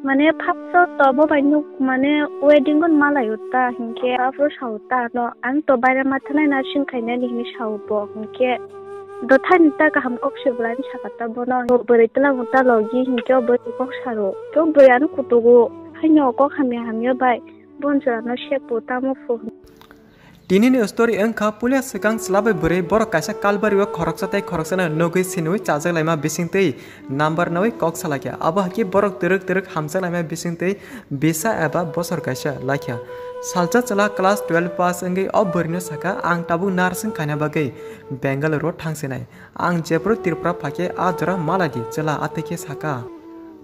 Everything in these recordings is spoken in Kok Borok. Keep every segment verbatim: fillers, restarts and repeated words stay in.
Mane first o to bo bai nuk mane wedding on malai uta hinkhe afro sa uta no ang to baire ma thanai na sing khainani hinwi sa u bo hinkhe do thani ta kaham kok se bwlai ni saka ta bono bo bwrwi twlang uta logi hinkhe o bwrwi kok saro to bwrwi ano kutugo haino kok hamya hamya bai bon jora no sepo tamo fu. Tinini story wngkha puila swkang chwla bai bwrwi borok kaisa kalbari o khoroksa tei khoroksano nugwi sinwi chajak laima bisingtwi number nawi kok salaikha. Abo hakhe borok twrwk twrwk hamjak laima bisingtwi bisa eba bosor kaisa laikha. Salsa chwla class twelve pass wngwi o bwrwino sakha, "Ang tabuk nursing khaina bagwi Bangalore o thangsinai. Ang jephuru Tripura phaikhe a jora malaidi," chwla atwikhe sakha.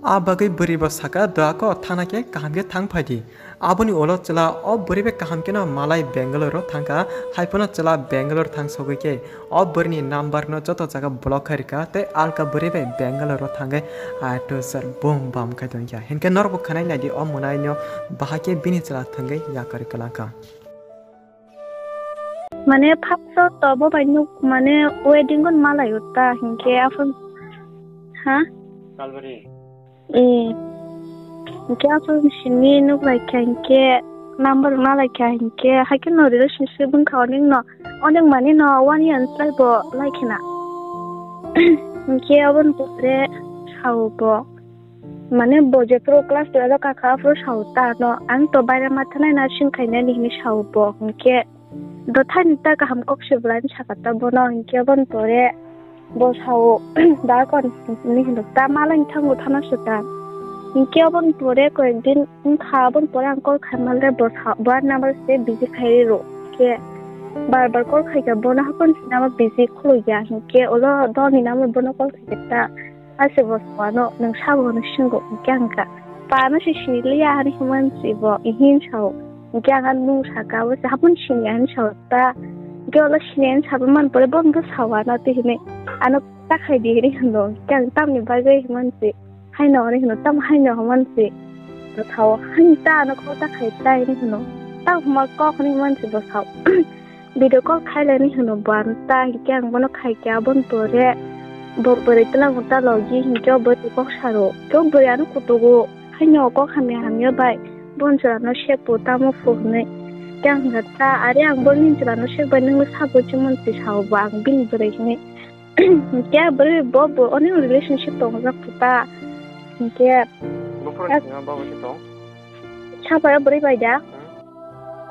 A bagwi bwrwibo sakha, "Doyako thangna khe kaham khe thang phaidi." Aboni ulo chwla o bwrwi bai kaham kheno malai Bangalore o thangkha, haiphano chwla Bangalore thang sogwi khe o bwrwini number no joto jaga block khai rwkha tei alka bwrwi bai Bangalore o thangwi ato sar bum bam khai tongkha. Hinkhe norokbo khwnai naidi o mwnaino bahai khe bini chwla thangwi yakarwi kwlangkha. Mane first o to bo bai nuk mane wedding on malai uta hinkhe afro ha? Kalbari. Eh. Hinkhe afro simi nuk lai kha hinkhe number malai kha hinkhe haikhe no relationship wngkha onek no onek mani no one year slai bo lai khena. Hinkhe aboni pore sao bo. Mane bo jephuru class twelve o kakha aphuru sao ta no ang to baire ma thanai na sing khainani hinwi sao bo hinkhe do thani ta kaham kok se bwlai ni saka ta bono hinkhe aboni pore bo sao da kon ni hinwi ta malai thango thana se ta hinkhe aboni pore koyek din wngkha aboni pore ang call khai mal de bo sa bo ar number se busy khai ro hinkhe bar bar call khai kha bono hakon se number busy khuluk ya hinkhe ulo dol ni number bono call khai kha ta. Ase bo sawano nwng sabo hwnwi swngo, hinkhe ang kha, "Pano se sini liya," hwnwi hwnmani se bo, ihin sao. Hinkhe ang ano nung saka, abo se, "Hapun sini," hwnwi sao ta. Hinkhe ulo sini hwnwi sabo man pore, bo hinkhe sawano twi hwnwi ano ta khai di hwnwi hwno. Hinkhe ang tamni bagwi hwnmani se, "Haino," hwnwi hwno, "Tamo haino?" hwnmani se. Bo sao, "Haino ta ano kok ta khai ta," hwnwi hwno. Ta hwnma kok hwnwi hwnmani se bo sao. Video call khailani hwno bo ano ta hinkhe ang bono khaikhe aboni pore bo bwrwi twlango ta logi hinkhe o bwrwi kok saro khe o bwrwi ano kutugo haino kok hamya hamya bai boni chwla no sek po tamo pho hwnwi khe ang hwnkha ta are ang boni chwla no sek bai nwngno sabo chimon se sao bo ang bini bwrwi hwnwi hinkhe bwrwi bo bo oni relationship tongjak pho ta hinkhe Buphuru sima babo se tong? Sabai o bwrwi bai da. Hmm?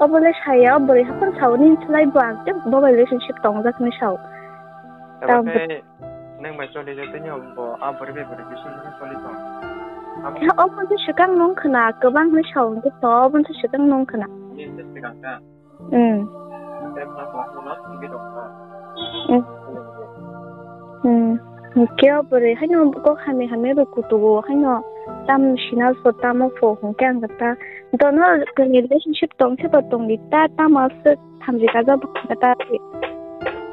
Obo le saya, o bwrwi haphano sao, nini slai bo ang tei bo bai relationship tongjak hinwi sao. Abo tei nwng bai choli jak tei bo a bwrwi bai bwrwi bising no choli tong. Abo obo se swkang nung khna, kwbang hinwi sao, hwnkhe to obo se swkang nung khna. Nini se swkang kha? Hmm. Tei ma bo no sigi tong kha. Hmm. Hmm. Hwnkhe o bwrwi haino kok hamya hamya bai kutugo, haino tam sinal pho tamo pho hwnkhe ang khe ta dono relationship tong khe bo tong di ta, tamo aswk thamchi kajak bo hwnkhe ta.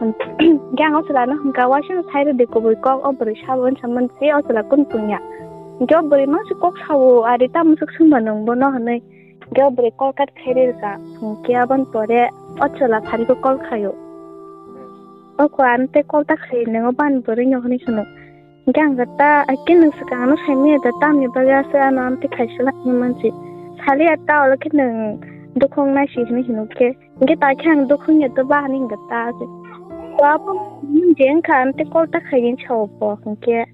Hwnkhe ang o chwla no hwnkha, "Waisa no sai rw di kubui kok," o bwrwi sabo hinwi sa mani se o chwla kunu tungya. Hwnkhe o bwrwi mangsi kok sao, "Ari tamo swk swngba nwng bono?" hwnwi. Hwnkhe o bwrwi call cut khai rwkha. Hwnkhe aboni pore o chwla phari khe call khaio. O kho ano tei call ta khai nwngo bani bwrwi no hwnwi hwno. Hwnkhe ang khe ta, "Haikhe nwng swkang ano saimanya da tamni bagwi aswk ano amtwi khaisala," hwnwi mansi. Saliya ta olo khe nwng dukhung naisi hwnwi hwno khe. Hwnkhe ta khe ang dukhung ya to ba hwnwi hwnkhe ta se. To abo je wngkha ano tei call ta khai hwnwi sao bo hwnkhe.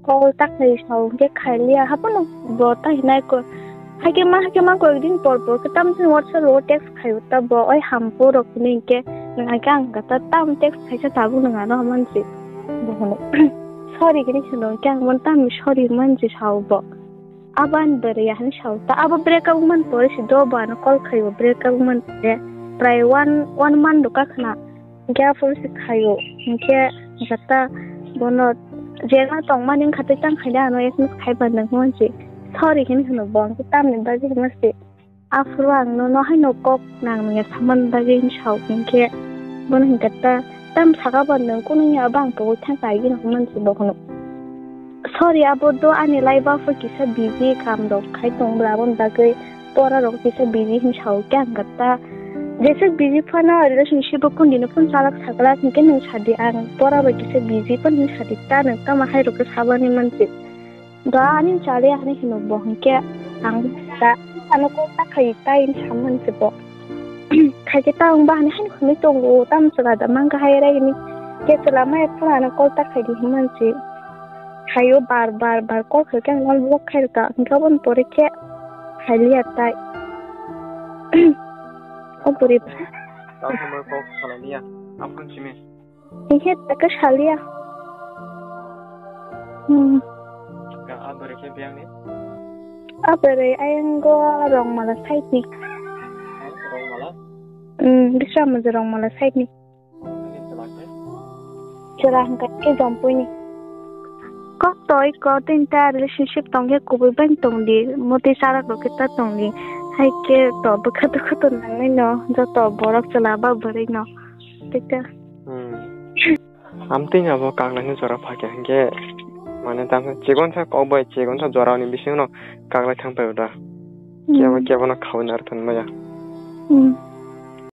Call ta khai sao hwnkhe khailiya, haphano bo ta hinai ko. Haikhe ma, haikhe ma koyek din por por khe tamo chini WhatsApp o text khai ta bo, "Oi hampu rok," hwnwi hwnkhe nwng haikhe ang kha ta, "Tamo text khaisa tabuk nwng ano?" hwnmani se. Bo hwno, "Sorry," hwnwi hwno, hwnkhe ang bono, "Tamni sorry?" hwnmani se sao bo. Abo ani bwrwi ya hwnwi sao ta, abo break up wngmani pore se do bo ano call khaio, break up wngmani pore prai one, one month rok ka khna. Hwnkhe aphuru se khaio, hwnkhe hwnkha ta bono jail o tongmani wngkha tei tang khaina ano S M S khaiba nwng hwnsi sorry hinwi hwno bo, hwnkhe tamni bagwi hwnma se aphuru ang nono haino kok nang nungya samani bagwi hinwi sao, hwnkhe bono hwnkha ta tam saka ba nwng kunu ya bang pogwi thangkha agini hwnma se bo hwno. Sorry, abo do ani life o kisa busy kam rok khai tong bla, aboni bagwi pora rok kisa busy hinwi sao khe ang kha ta. Jeswk busy phano relationship o kundino phone chalak saglak hinkhe nwng sadi, ang pora bai kisa busy phano hinwi sadi ta, nwng tamo hai rok khe sabani mansi. Da ani chale ani hino bo hingke ang da ano ko ta khai tai samon se bo. Khai ke ta ang ba ani han khoni tongo tam sala da mang ka hai rai ni ke sala mai phone ano call ta khai di himan se. Khayo bar bar bar call khai ke ang block khai ka hingke bon pore ke khai liya tai. O pore. Tao samar kok salai liya. Aphun simi. Ihe taka salia. Hmm. Ka abore ke biang ni? Abore ayango Rongmala side ni. Rongmala? Hmm, bisa mo Rongmala side ni. Ani chalak ni? Chara hingka ke jompui ni. Kok toi ko tin ta relationship tong ke kubui bang tong di. Moti sarak ro kita tong di. Hai ke to bukha to khutu nang nai no. Joto borok chwla ba bwrwi no. Tei ta. Hmm. Amtwini abo kaklaini jora phakya hinkhe, mane, tamsa chikon sa kok bai chikon sa jora ni bisingo kaklai thang pai da. Hmm. Kebo, kebo no khaui nar thang maya. Hmm.